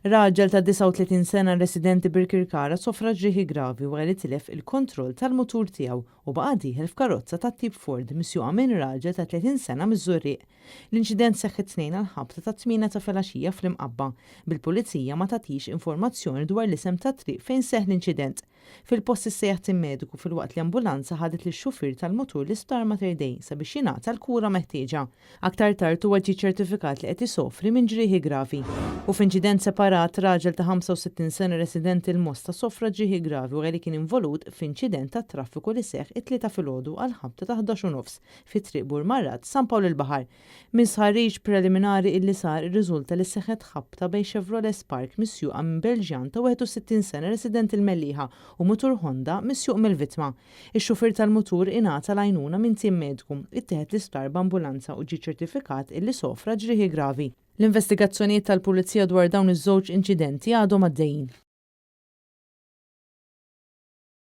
Raġel ta' 39 sena residenti Birkirkara sofra ġrieħi gravi wara li tilef il-kontroll tal-mutur tiegħu u baqa' dieħel f'karozza tat-tip Ford misjuqa minn raġel ta' 30 sena miż-Żurrieq. L-inċident seħħ it-Tnejn għall-ħabta tat-tmiena ta' filgħaxija fl-Imqabba, bil-Pulizija ma tagħtix informazzjoni dwar l-isem tat-triq fejn seħħ l-inċident. Fil-post issejjaħ tim mediku filwaqt li ambulanza ħadet lix-xufier tal-mutur l-Isptar Mater Dei sabiex jingħata l-kura meħtieġa. Aktar tard huwa ġie ċertifikat li qed isofri minn ġrieħi gravi. U f'inċident separat, raġel ta' 65 sena residenti l-Mosta sofra ġrieħi gravi wara li kien involut f'inċident tat-traffiku li seħħ it-Tlieta filgħodu għall-ħabta ta' 11 u nofs fi Triq Burmarrad, San Pawl il-Baħar. Minn stħarriġ preliminari illi sar irriżulta li seħħet ħabta bejn Chevrolet Spark misjuqa minn Belġjan ta' 61 sena residenti l-Mellieħa u mutur Honda misjuq mill-vittma. Ix-xufier tal-mutur ingħata l-għajnuna minn tim mediku, ittieħed l-isptar b'ambulanza u ġie ċertifikat illi sofra ġrieħi gravi. L-investigazzjonijiet tal-Pulizija dwar dawn iż-żewġ inċidenti għadhom għaddejjin.